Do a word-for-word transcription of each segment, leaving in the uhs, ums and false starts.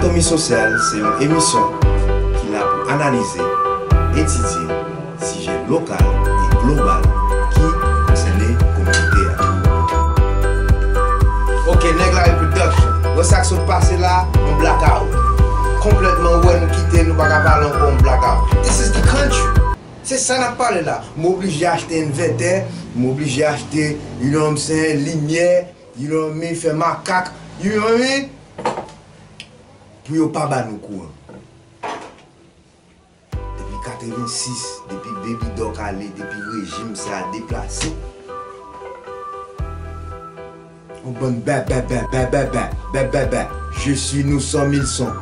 Anatomie Sociale se yon emisyon ki la pou analize, etidye sijè lokal e global ki konsène kominote a. Ok, Nèg Lari Production. Wè sa k sot pase la, yon blackout. Konplètman, ou wè nou kite, nou pa ka pale ankò, yon blackout. This is the country. Se sa n ap pale la. M oblije achte envètè, m oblije achte, you know what I'm saying, limyè, you know what I mean, fè makak, you know what I mean, pou yo pa ba nou kouran. Depi katrevensis, depi Baby Doc ale, depi rejim sa a deplase, yon bann bè, bè, bè, bè, bè, bè, bè, bè, bè. Je suis, nous sommes, ils sont.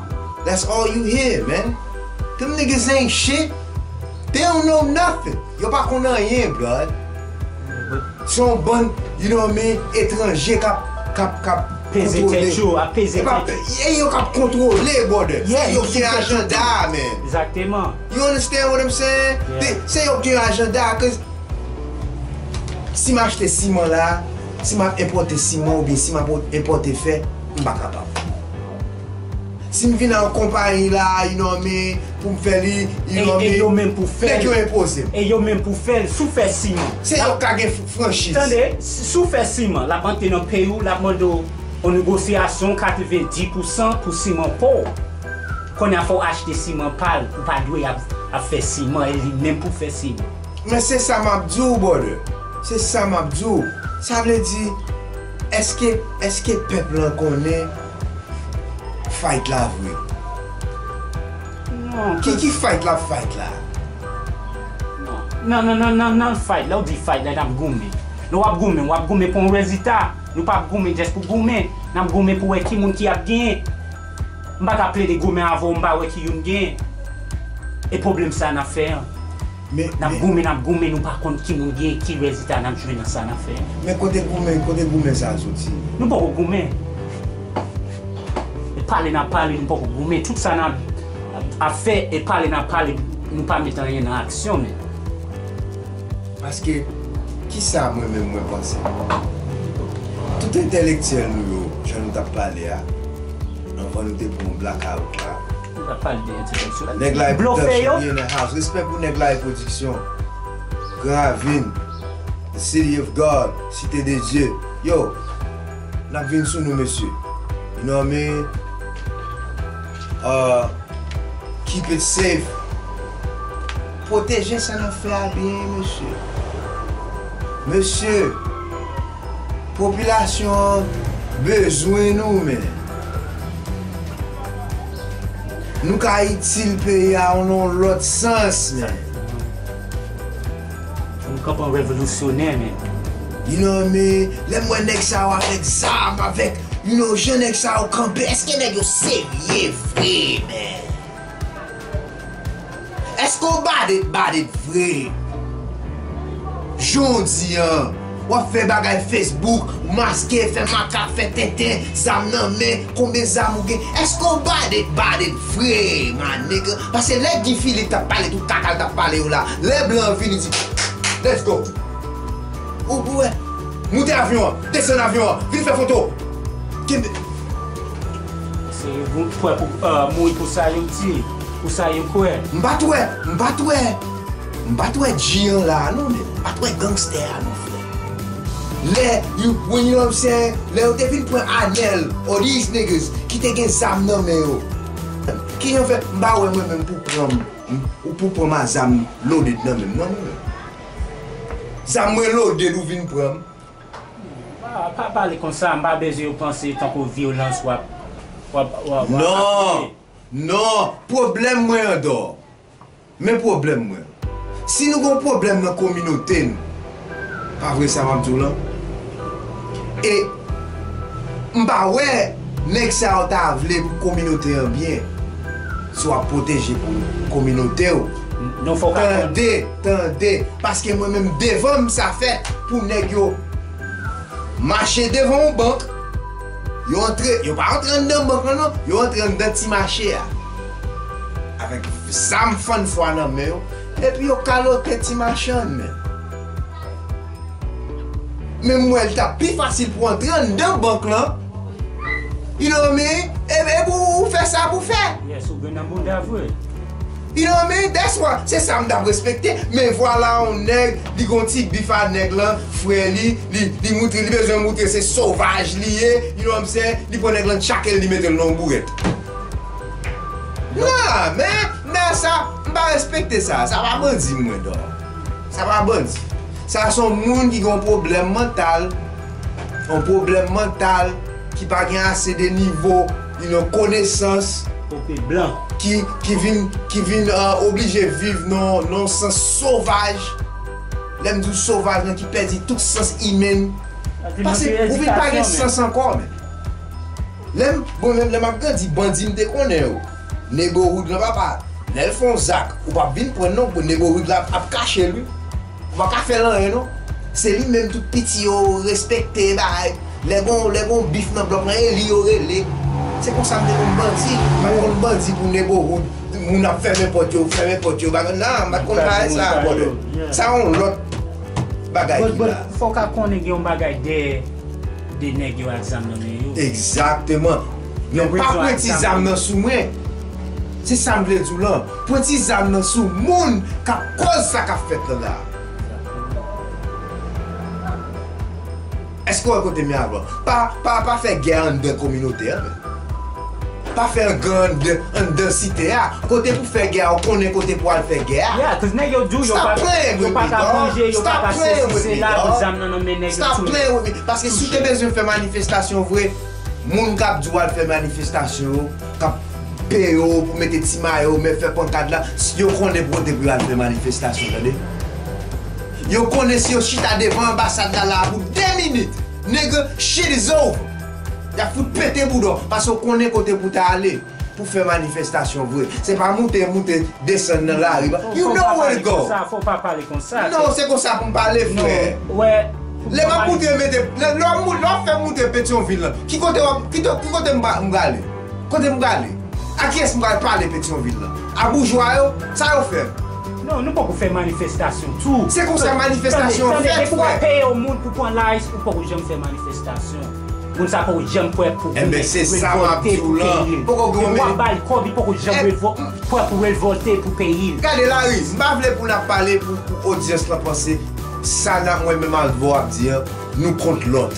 That's all you hear, man. Them niggas ain't shit. They don't know nothing. Yo pa konn anyen, blood. Se yon bann, you know what I mean, etranje k ap, k ap, k ap peze kontwole. Tèt yo, ap peze tèt yo. E yo k ap kontwole, brother. Yeah, yo ki gen ajanda, man. Exactement. You understand what I'm saying? Yeah. Se yo ki gen ajanda, 'cause si m achte siman la, si m ap enpòte siman oubyen si m ap enpòte fè, m pa kapab. Si m vin nan yon konpayi la, you know what I mean, pou m fè li, you know what I mean, e yo menm pou fè l. Nèg yo enpoze m. E yo menm pou fè l, si w fè siman. Se yo k ka gen franchiz. Tande, si w fè siman, l ap antre nan peyi w, l ap mande w yon negosyasyon katrevenndis pousan pou siman pa w. Kounye a fò w achte siman pa l, ou pa dwe ap, ap fè siman, e li menm pou fè siman. Men se sa m ap di w, brother. Se sa m ap di w. Sa vle di, èske, èske pèp lan konnen fight la vre? Non. Ki, ki fight l ap fight la? Non, non, non, non, non, fight. Lè w di fight la, n ap goumen. Lè w ap goumen, w ap goumen pou yon rezilta. Nou p ap goumen just pou goumen. N ap goumen pou wè ki moun ki ap genyen. M pa ka plede goumen avè w, m pa wè ki youn genyen. E pwoblèm sa n ap fè an. N ap goumen, n ap goumen, nou pa konn ki moun genyen, ki rezilta n ap jwenn nan sa n ap fè an. Men kote goumen, kote goumen sa a soti? Nou poko goumen. E pale n ap pale, nou poko goumen. Tout sa n ap, ap fè, e pale n ap pale, nou pa met anyen nan aksyon menm. Paske, kisa mwen menm mwen panse? Tout entèlektyèl nou yo, jan nou t ap pale a, anvan nou te pran blackout la. Nou t ap pale de entèlektyèl. Nèg Lari Production in the house. Respè pou Nèg Lari Production. Gran Ravin, the City of God, Cité de Dieu. Yo, n ap vin sou nou, mesye. You know what I mean? Uh, Keep it safe. Pwoteje sa n ap fè a byen, mesye. Mesye, popilasyon an bezwen nou, men. Nou ka itil peyi a nan yon lòt sans, men. Fò nou kanpe an revolisyonè, men. You know what I mean? Lè m wè nèg sa yo avèk zam, avèk, you know, jan nèg sa yo kanpe, èske nèg yo serye vre, men? Èske w badet, badet vre? Jan w di an, w ap fè bagay Facebook, w maske, fè makak, fè tenten, zam nan men, konbyen zam ou gen? Èske w badet, badet vre, my nigga? Paske lè Guy Philippe t ap pale tout kaka l t ap pale yo la, lè blan an vini di, "Let's go." Ou, ou wè, moute avyon an, desann avyon an, vin fè foto. Kenbe. Se yo prè pou, euh, mouri pou sa yo di, pou sa yo kwè. M pa t wè, m pa t wè, m pa t wè G an la non, men m pa t wè gangstè a non, frè. Lè, you, when you know what I'm saying, lè yo te vin pran Anèl, all these niggas ki te gen zam nan men yo. Kijan fè m pa wè mwen menm pou pran m, m, ou pou pran m a zam loaded nan men m, non, non, non. Zam mwen loaded, ou vin pran m. Pa, pa pale konsa, m pa bezwen yo panse tankou vyolans w ap, w ap, w ap, w ap aplike. Non, non, pwoblèm mwen andò. Men pwoblèm mwen. Si nou gon pwoblèm nan kominote n, pa vre sa m ap di w lan? E m pa wè nèg sa yo ta vle pou kominote an byen. Si w ap pwoteje pou kominote w. Non, fò w ka tande, tande. Paske mwen menm devan m sa fèt pou nèg yo mache devan yon bank. Yo antre, yo pa antre anndan bank lan non, yo antre anndan ti mache a. Avèk zam fann fwa nan men yo, epi yo kalote ti mache an men. Men m wè l t ap pi fasil pou antre anndan bank lan You know what I mean? E, e pou ou fè sa pou fè. Yes, ou gen nan bounda vre. You know what I mean? That's why, se sa m t ap respekte. Men vwala yon nèg, li gon ti bif a nèg lan, frè li, li, li moutre, li bezwen moutre se sovaj li ye. You know what I'm saying? Li pran nèg lan tchake l, li mete l nan yon bourèt. Nah, man, nah, sa, m pa respekte sa. Sa pa bandi mwen, dog. Sa pa bandi. Sa se yon moun ki gen yon pwoblèm mantal, yon pwoblèm mantal ki pa gen ase de nivo, you know, konesans, Kope blan. ki, ki vin, ki vin, uh, oblije viv nan, nan sans sovaj. Lè m di w sovaj lan, ki pèdi tout sans imen. Paske ou vin pa gen sans ankò, men. Lè m, bon, lè, lè m ap grandi, bandi m te konnen yo. Neighborhood lan, papa. Lè l fè yon zak, ou p ap vin pran l non, bon, neighborhood la ap kache l, wi. Ou pa ka fè l anyen, non. Se li menm tout piti yo respekte, bay. Lè gon, lè gon bif nan blòk lan, e li yo rele. Se konsa m te konn bandi. M pa t konn bandi pou neighborhood. Moun ap fèmen pòt yo, fèmen pòt yo, bagay. Nan, m pa t konn bagay sa, brother. Sa yon lòt bagay ki la. Fò w ka konnen gen yon bagay dèyè de nèg yo ak zam nan men yo. Egzakteman. Men pa pran ti zam nan sou mwen. Se sa m vle di w lan. Pran ti zam nan sou moun k ap kòz sa k ap fèt lan la. Èske w wè kote m ye avan? Pa, pa, pa fè gè anndan kominote an, men. Pa fè gè anndan, anndan site a. Kote pou fè gè a, ou konnen kote pou al fè gè a. Yeah, 'cause nèg yo di w yo pa, yo pa ka manje, yo pa ka sesi, se la pou zam nan nan men nèg yo tounen. Paske si w te bezwen fè manifestasyon vre, moun k ap di w al fè manifestasyon yo, k ap peye w pou mete ti mayo, men fè pankad la, yo konnen kote pou y al fè manifestasyon, tande. Yo konnen si yo chita devan anbasad la la pou de minit, nigga, shit is over. Y ap fout pete bouda w, paske w konnen kote pou ta ale pou fè manifestasyon vre. Se pa moute, moute, desann nan lari. You know where to go. Fò w pa pale konsa, fò w pa pale konsa. Non, se konsa pou m pale, frè. Non, wè. Lè m ap moute, mete, lè, lè w ap mou-, lè w ap fè moute Petyonvil lan, ki kote w ap, ki to-, ki kote m pra-, m prale? Kote m prale? A kiyès m pral pale Petyonvil lan? A boujwa yo? Sa yo fè? Non, nou poko fè manifestasyon tou. Se konsa manifestasyon an fèt, frè. Tande, tande, depi w ap peye yon moun pou pran live, ou poko janm fè manifestasyon. Moun sa poko janm prè pou revòlte pou peyi l. Depi w ap ba l kòb, li poko janm revò-, prè pou revòlte pou peyi l. Gade, Larry, m pa vle pou n ap pale pou, pou odyans lan panse sa nan mwen menm avè w ap di an, nou kont lòt.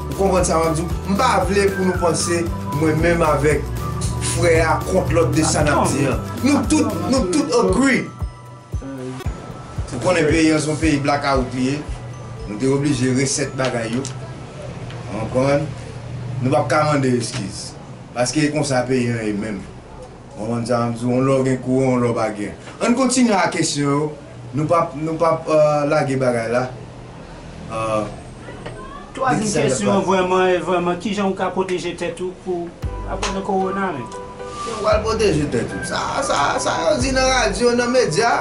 Ou konprann sa m ap di w? M pa vle pou nou panse mwen menm avèk frè a kont lòt de sa n ap di an. Nou tout, nou tout agree. Ou konnen peyi an se yon peyi blackout li ye. Nou te oblije resèt bagay yo. Ou konprann? Nou p ap ka mande eskiz. Paske e konsa peyi an ye menm. Ou konprann sa m di w? Yon lè w gen kouran, yon lè w pa gen. Ann kontinye ak kesyon yo. Nou p ap, nou p ap, euh, lage bagay la. Euh, Twazyèm kesyon an vrèman, e vrèman, kijan ou ka pwoteje tèt ou pou pa pran nan kowona, men? Jan w pral pwoteje tèt ou? Sa, sa, sa yo di nan radyo, nan medya,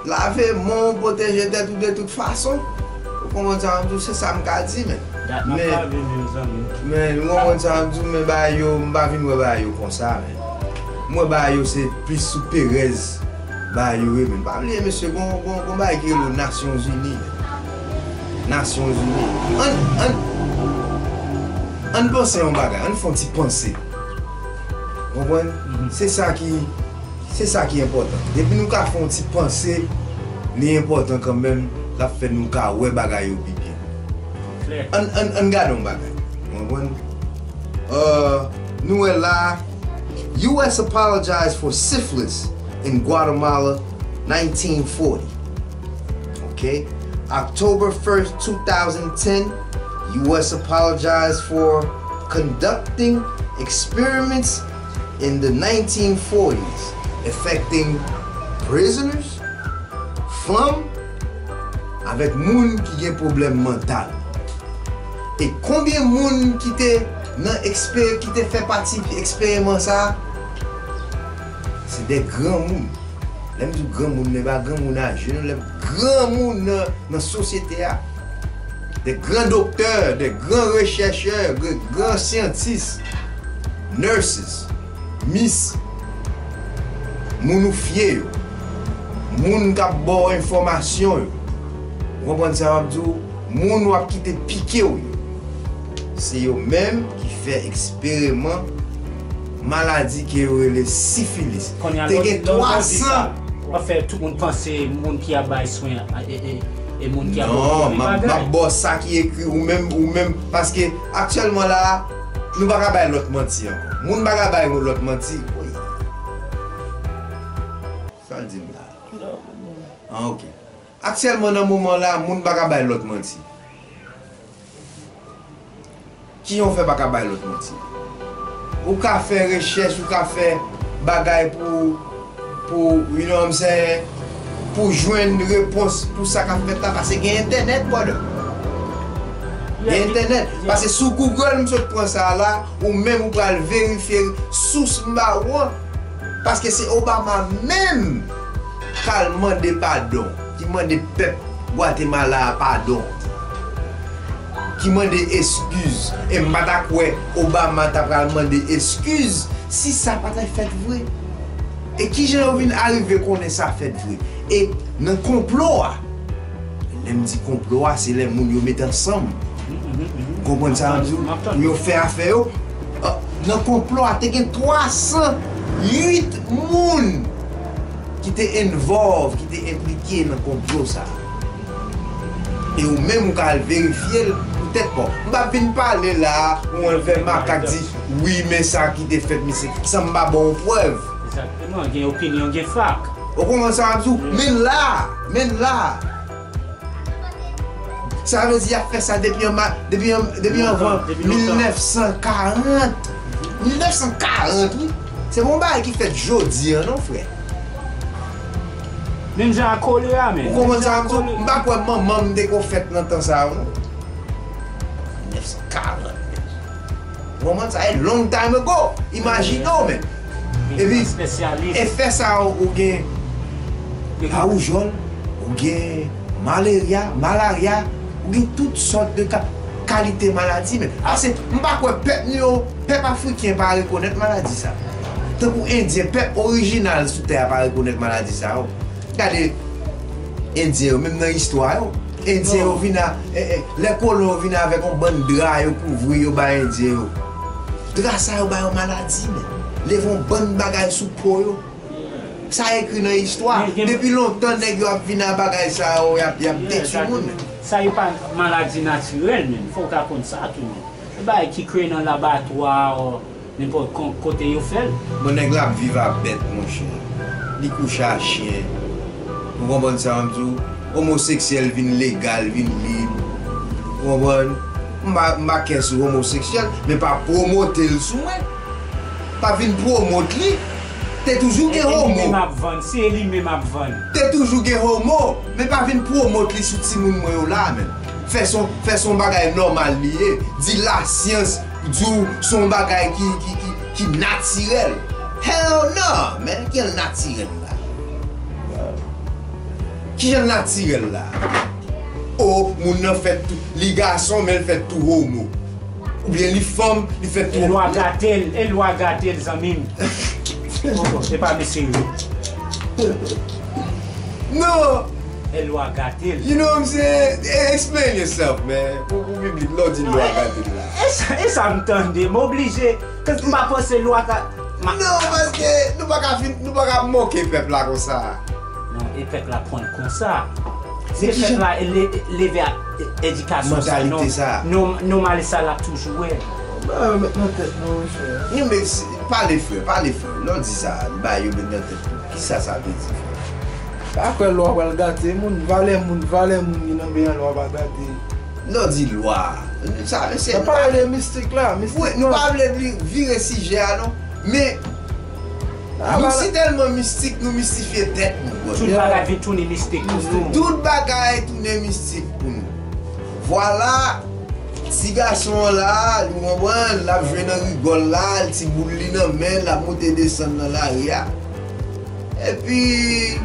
lave men w, pwoteje tèt ou de tout fason. Ou konprann sa m di w? Se sa m ka di, men. Dat n ap lave men, zanmi. Men, ou konprann sa m di w, men bagay yo, m pa vin wè bagay yo konsa, men. M wè bagay yo se plis sou perèz bagay yo ye, men. Pa bliye, mesye, gon, gon, gon bagay ki rele Nasyonzini, men. Nasyonzini. Ann, ann, ann panse yon bagay, ann fè yon ti panse. Konprann? Se sa ki, se sa ki enpòtan. Depi nou ka fè yon ti panse, li enpòtan kanmenm, l ap fè nou ka wè bagay yo pi byen. Ann, ann, ann gade yon bagay. Konprann? Euh, nou wè la, U S apologized for syphilis in Guatemala, nineteen forty. Okay? October first, two thousand ten, U S apologized for conducting experiments in the nineteen forties affecting prisoners, fanm, avèk moun ki gen pwoblèm mantal. E konbyen moun ki te nan ekspe-, ki te fè pati eksperiman sa a? Se de granmoun. Lè m di w granmoun, se pa granmoun aje, non, lè m granmoun nan, nan sosyete a. De gran doktè, de gran rechèchè, de gran syantis, nurses, mis, moun ou fye yo, moun k ap ba w enfòmasyon yo. Ou konprann sa m ap di w? Moun w ap kite pike w yo. Se yo menm ki fè ekspereman maladi ke yo rele sifilis. Te gen twa san. W ap fè tout moun panse moun ki ap bay swen e, e, e, e moun ki ap... Non, m ap ba w sa ki ekri ou menm, ou menm, paske aktyèlman la, nou pa ka bay lòt manti ankò. Moun pa ka bay lòt manti. Sa l di m la? Ah, ok. Aktyèlman, nan moman la, moun pa ka bay lòt manti. Kijan w fè pa ka bay lòt manti? Ou ka fè rechèch, ou ka fè bagay pou, pou, you know what I'm saying, pou jwenn repons pou sa k ap fèt la, paske gen entènèt, brother. Gen entènèt. Paske sou Google, m sot pran sa la, ou menm ou pral verifye sous m ba ou an. Paske se Obama menm k al mande padon, ki mande pèp Gwatemala a padon, ki mande eskiz. E m pa ta kwè Obama ta pral mande eskiz si sa pa ta fèt vre. E kijan yo vin arive konnen sa fèt vre? E nan konplo a, lè m di konplo a, se lè moun yo met ansanm. Ou konprann sa m di w? Pou yo fè afè yo. Ah, nan konplo a, te gen twa san uit moun ki te involve, ki te enplike nan konplo sa. E ou menm ou ka al verifye l pou tèt pa w. M p ap vin pale la, ou al fè makak di, wi, men sa ki te fèt, men se, san m pa ba w prèv. Egzakteman, gen opinyon, gen fak. Ou konprann sa m ap di w? Men la, men la. Sa vle di y ap fè sa depi an ma-, depi an, depi anvan mil nèf san karant. Mil nèf san karant, wi. Se pa yon bagay ki fèt jodi a, non, frè. Menm jan ak kolera, men. Ou konprann sa m di w? M pa kwè manman m te ko fèt nan tan sa yo, non. Mil nèf san karant, men. Ou konprann sa? E long time ago. Imajine w, men. Epi, efè sa yo, ou gen lawoujòl, ou gen malerya, malarya, ou gen tout sòt de ka-, kalite maladi, men. Ase, m pa kwè pèp nou yo, pèp afriken pa rekonèt maladi sa. Tankou endyen, pèp orijinal sou tè a pa rekonèt maladi sa yo. Gade, endyen yo, menm nan istwa yo, endyen yo vin a, e, e, lè kolon yo vin avèk yon bann dra yo kouvri yo bay endyen yo. Dra sa yo ba yo maladi, men. Leve yon bann bagay sou po yo. Sa ekri nan istwa. Depi lontan, nèg yo ap vin a bagay sa yo, y ap, y ap detwi moun. Sa yo pa maladi natirèl, men. Fò w ta konn sa tou, men. Se bagay ki kreye nan labatwa, nenpòt kon-, kote yo fè l. Bon, nèg la ap viv a bèt, monchè. Li kouche a chen. Ou konprann sa m di w? Omoseksyèl vin legal, vin lib. Ou konprann? M pa, m pa kè sou omoseksyèl, men pa pwomote l sou mwen. Pa vin pwomot li. Te toujou gen homo. Se li menm ap vann, se li menm ap vann. Te toujou gen homo, men pa vin pwomot li sou timoun mwen yo la, men. Fè son, fè son bagay nòmal li ye. Di lasyans di w son bagay ki, ki, ki, ki natirèl. Hell no, man. Kijan l natirèl la? Kijan l natirèl la? O, moun nan fèt tou, li gason, men l fèt tou homo. Oubyen li fanm, li fèt tou homo. E lwa gate l, e lwa gate l, zanmi m. Oh, se pa mesye yo. Non! E lwa gate l. You know what I'm saying? E-, explain yourself, man. Pou, pou piblik, lè w di lwa gate l la. E sa, e sa m tande, m oblije. Kòm m pa panse lwa ka, ma- Non, paske nou pa ka fin, nou pa ka moke pèp la konsa. Non, e pèp la pran l konsa. Se pèp la le-, leve ak e-, edikasyon sa, non, non, nòmal sa l ap toujou wè. Ba yo met nan tèt nou, monchè. Pale frè, pale frè. Lè w di sa, ba yo met nan tèt nou. Kisa sa vle di, frè? Pa kwè lwa pral gate moun, valè moun, valè moun ki nan peyi an lwa pa gate. Lè w di lwa, sa, se... N ap pale de mistik la, mistik. Wi, nou pa vle vire sijè a, non. Men, nou si tèlman mistik, nou mistifye tèt nou, bro. Tout bagay vin tounen mistik pou nou. Tout bagay tounen mistik pou nou. Vwala, ti gason an la, ou konprann, l ap jwe nan rigòl la, ti boul li nan men l, l ap monte desann nan lari a. Epi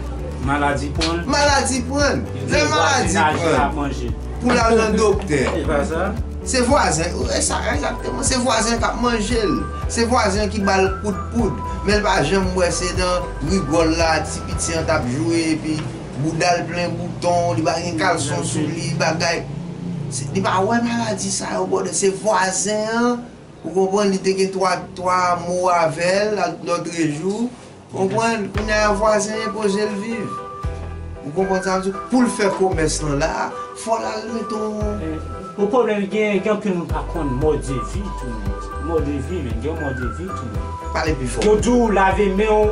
maladi pran l. Maladi pran l. Lè maladi pran l, pou l al nan doktè. Se vwazen, e sa, egzakteman, se vwazen k ap manje l. Se vwazen ki ba l kout poud. Men l pa janm wè se nan rigòl la, ti piti an t ap jwe, epi bouda l plen bouton, li pa gen kalson sou li, bagay. Se, li pa wè maladi sa yo, brother. Se vwazen an, ou konprann, li te gen twa, twa mo avè l lòtrejou. Konprann? Kounye a vwazen an enpoze l viv. Ou konprann sa m di w? Pou l fè komès lan la, fò l al mete yon... Bon, pwoblèm gen, gen anpil moun pa konn mode vi tou, men. Mode vi, men, gen mode vi tou, men. Pale pi fò. Yo di w lave men w,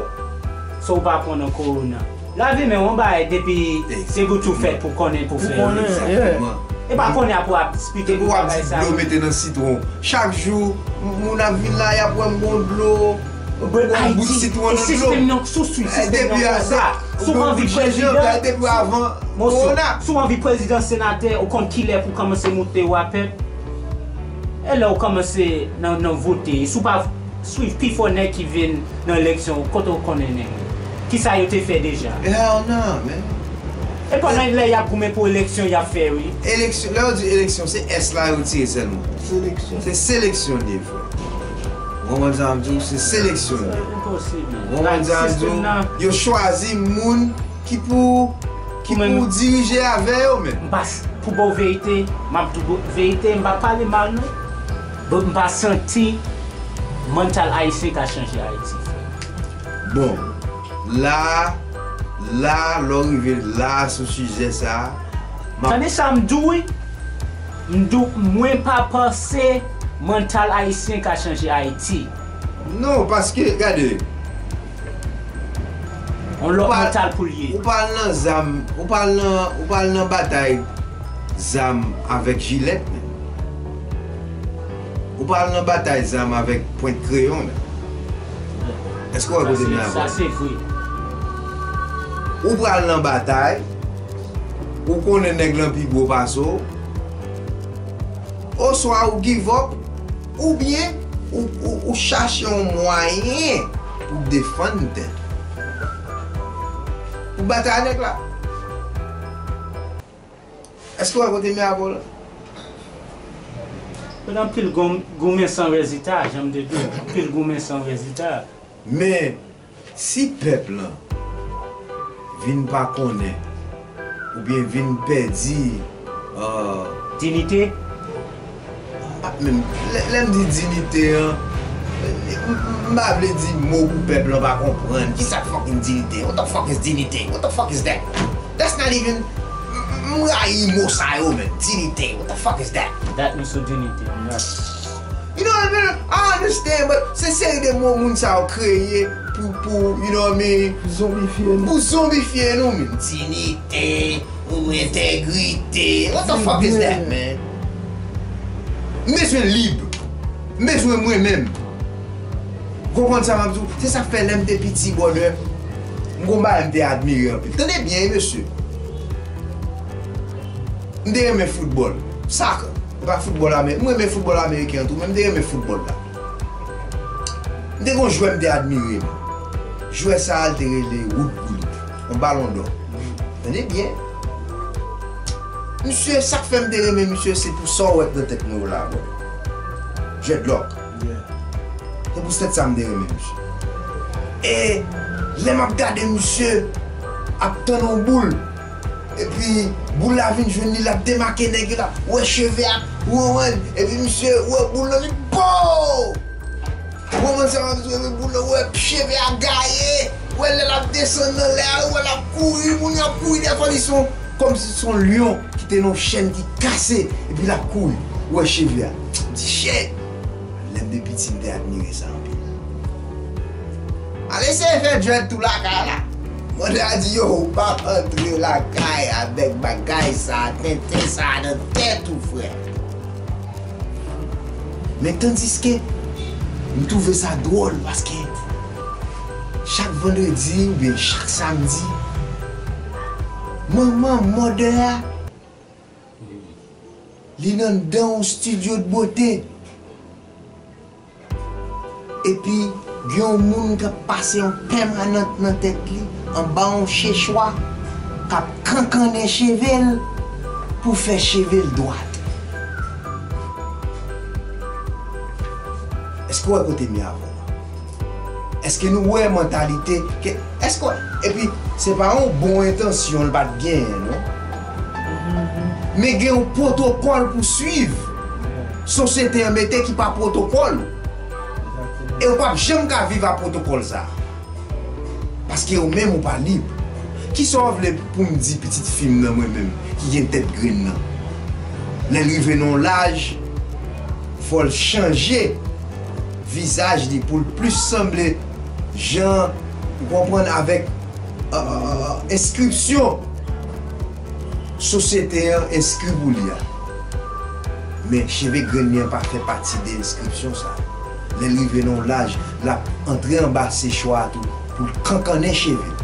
sa w pa pran nan kowona. Lave men w, yon bagay depi se bout ou fèt pou konnen pou fè. Konnen, yeah. E pa konnen apre w ap eksplike Depi w ap di dlo mete nan sitwon. Chak jou, moun ap vin la, y ap wè m gon dlo. Gon bout sitwon nan dlo. Sistèm nan sou swi, sistèm nan konsa. Si w anvi prezidan, depi avan kowona. Si w anvi prezidan, senatè, ou konn kilè pou kòmanse moute wa pèp. E lè w kòmanse nan, nan vote, si w pa swiv pifò nèg ki vin nan eleksyon, kote w konnen nèg yo? Kisa yo te fè deja? Hell no, man. E pandan lè y ap goumen pou eleksyon, y ap fè, wi. Eleksyon, lè yo di eleksyon, se S la yo tire sèlman. Seleksyon. Se seleksyon li ye, frè. Ou konprann sa m di w? Se seleksyon li ye. Enposib. Ou konprann sa m di w? Yo chwazi moun ki pou, ki pou dirije avè yo, men. M pa, pou ba w verite, m ap di w verite, m pa pale mal, non. But m pa santi mantal ayisyen ka chanje Ayiti, frè. Bon, la, la, lè w rive la sou sijè sa a, m ap Tande sa m di w, wi. M di w, mwen pa panse mantal ayisyen ka chanje Ayiti. Non, paske, gade, Yon lòt mantal pou l ye. Ou pa al nan zam, ou pa al nan, ou pa al nan batay zam avèk jilèt, men. Ou pa al nan batay zam avèk pwent kreyon, men. Èske w wè kote m ye avè w? Sa se vre. Ou pral nan batay, ou konnen nèg lan pi gwo pase w, oswa ou give up, oubyen ou, ou, ou chache yon mwayen pou defann tèt ou. Ou batay nèg la. Èske w wè kote m ye avè w la? Gen anpil gou-, goumen san rezilta, jan m te di w. Anpil goumen san rezilta. Men, si pèp lan vin pa konnen, oubyen vin pèdi, euh, Dinite? M pa menm, lè, lè m di dinite an, m, m, m pa vle di mo pou pèp lan pa konprann. Kisa k fucking dinite? What the fuck is dinite? What the fuck is that? That's not even, m, m, m rayi mo sa yo, men. Dinite, what the fuck is that? Dat nou sou dinite, m rate. You know what I mean? I understand, but se seri de mo moun sa yo kreye pou, pou, you know what I mean? Zonbifye nou. Pou zonbifye nou, men. Dinite, ou entegrite. What the fuck is that, man? M bezwen lib. M bezwen mwen menm. Konprann sa m ap di w? Se sa k fè lè m te piti, brother, m gon bagay m te admire anpil. Tande byen, wi, mesye. M te renmen foutbòl. Soccer. E pa foutbòl ameriken. M renmen foutbòl ameriken an tou, men m te renmen foutbòl la. M te gon jwè m te admire, men. Jwè sa a, l te rele Ruud Gullit. Yon balon dò. Tande byen. Misye, sa k fè m te renmen misye, se pou sa w wè k nan tèt mwen yo la, brother. Dreadlock. Se pou sèt sa m te renmen misye. E lè m ap gade misye ap tann yon boul, epi boul la vin jwenn li, l ap demake nèg yo la, ou wè cheve a, ou konprann, epi misye wè boul lan, li pow! Ou konprann sa m ap di w, epi boul lan, ou wè cheve a gaye, ou wè lè l ap desann nan lè a, ou wè l ap kouri, moun yo ap kouri dèfwa, li se yon, kòmsi se yon lyon ki te nan yon chèn ki kase, epi l ap kouri, ou wè cheve a. M di, shit! Lè m te piti, m te admire sa anpil. Al eseye fè dread tou lakay la. Mwen te di, yo, ou p ap antre lakay avèk bagay sa, tenten sa nan tèt ou, frè. Men tandiske m twouve sa dwòl, paske chak vandredi oubyen chak samdi, manman mòdè a, li nan, nan yon studio de beauté. Epi gen yon moun k ap pase yon pèmanant nan tèt li, anba yon chechwa, k ap kankannen cheve l pou fè cheve l dwat. Èske w wè kote m ye avè w? Èske nou wè mantalite ke, èske w, epi se pa yon bon entansyon l pa t genyen, non. Men gen yon pwotokòl pou swiv. Sosyete an mete ki pa pwotokòl. E w p ap janm ka viv a pwotokòl sa. Paske ou menm ou pa lib. Kisa w vle pou m di pitit fi m nan mwen menm ki gen tèt grenn nan? Lè l rive nan yon laj, fò l chanje vizaj li pou l plis sanble jan, ou konprann, avèk, euh, enskripsyon sosyete an enskri pou li a. Men cheve grenn li an pa fè pati de enskripsyon sa. Lè l rive nan yon laj, l ap antre anba sechwa a tou pou l kankannen cheve l.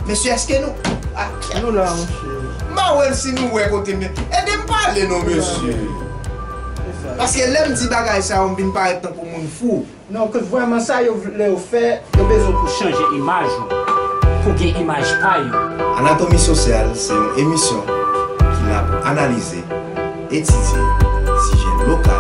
Mesye, èske nou... Ah, nou la, monchè. M pa wè si nou wè kote men. Ede m pale non, mesye. Paske lè m di bagay sa yo, m vin parèt tankou moun fou. Non, ke vrèman sa yo vle yo fè, yo bezwen pou chanje imaj ou, pou gen imaj pa yo. Anatomi Sosyal se yon emisyon ki la pou analize, etidye sijè lokal